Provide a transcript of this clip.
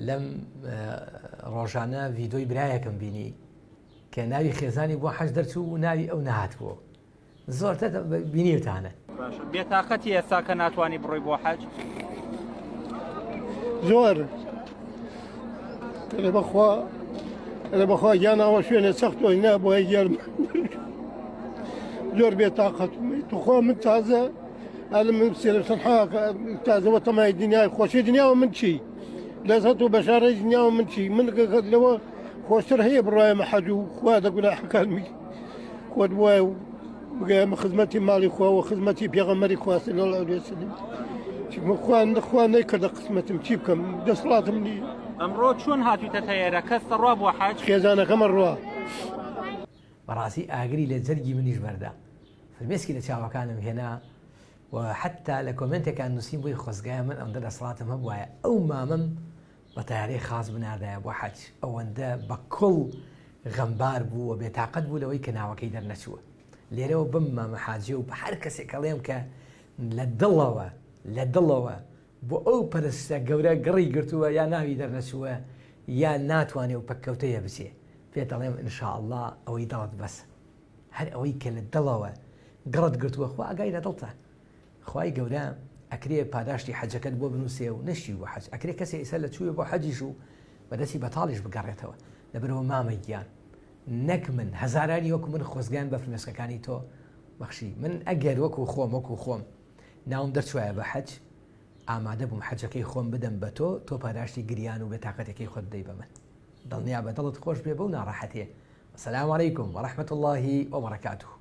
لەم ڕۆژانە ڤیدۆی برایەکم بینی کە ناوی خێزانی بۆ حەج دەرچوو و ناوی ئەو نەهاتبوو زۆرتر بینیوتانە. باشە بێتاقەتی ئێستا کە ناتوانی بڕۆی بۆ حەج؟ زۆر ئەرێ بەخوا ئەرێ بەخوا گیان ئەوە شوێنێ سەختۆی نا بۆ گیان زۆر بێتاقەت توخوا من تازە ئەلم من سێرە سەنحا تازەوە تەمای دنیای خۆشی دنیاوە من چی لەزەت و بەشارەی دنیاوە من چی من لەوە خۆشتر هەیە بڕایمە حەج و خوا دە گوناحەکانمی خۆت وایە و بگەیەمە خزمەتی ماڵی خوا و خزمەتی پێغەمبەری خوا صلی الله علیه وسلم خوا خوا نەیکردە قسمەتم چی بکەم دەسەڵاتم نی ئەمڕۆ چۆن هاتوویتە تەیارە کەس دەڕوا بۆ حەج خێزانەکەمە ڕوا بەڕاستی ئاگری لە جەرگی منیش بەردا فرمێسکی لە چاوەکانم هێنا و حتا لە کۆمنتێکان نووسیم بووی خۆزگایە من ئەوەندە دەسەڵاتم هەبوایە ئەو مامم بە تەیارەی خاس بناردایە بۆ حەج، ئەوەندە بە کوڵ غەمبار بوو و بێتاقەت بوو لەوەی کە ناوەکەی دەرنەچووە. لێرەوە بەم مامە حاجیە و بە هەر کەسێک ئەڵێم کە لە دڵەوە لە دڵەوە بۆ ئەو پەرستشە گەورە گڕی گرتووە یا ناوی دەرنەچووە یا ناتوانێ و پەککەوتەیە بچێ پێت ئەڵێم ان شاء اللە ئەوەی دڵت بەسە هەر ئەوەی کە لە دڵەوە گڕت گرتووە خوا ئاگای لە دڵتە خوای گەورە ئەکرێ پاداشتی حەجەکەت بۆ بنوسێ و نەشی بۆ حەج ئەکرێ کەسێ ئیسا لە چووێ بۆ حەجیش و بەدەستی بەتاڵیش بگەڕێتەوە لەبەرەوە مامە گیان نەک من هەزارانی وەکو من خۆزگەیان بە فرمێسکەکانی تۆ بەخشی من ئەگەر وەکو خۆم وەکو خۆم ناوم دەرچوایە بە حەج ئامادە بووم حەجەکەی خۆم بدەم بە تۆ تۆ پاداشتی گریان و بێتاقەتەکەی خۆت بدەی بە من دڵنیا بە دڵت خۆش بێ بەو ناڕەحەتیە وسلام علیکم ورحمة اللە وبرکاته.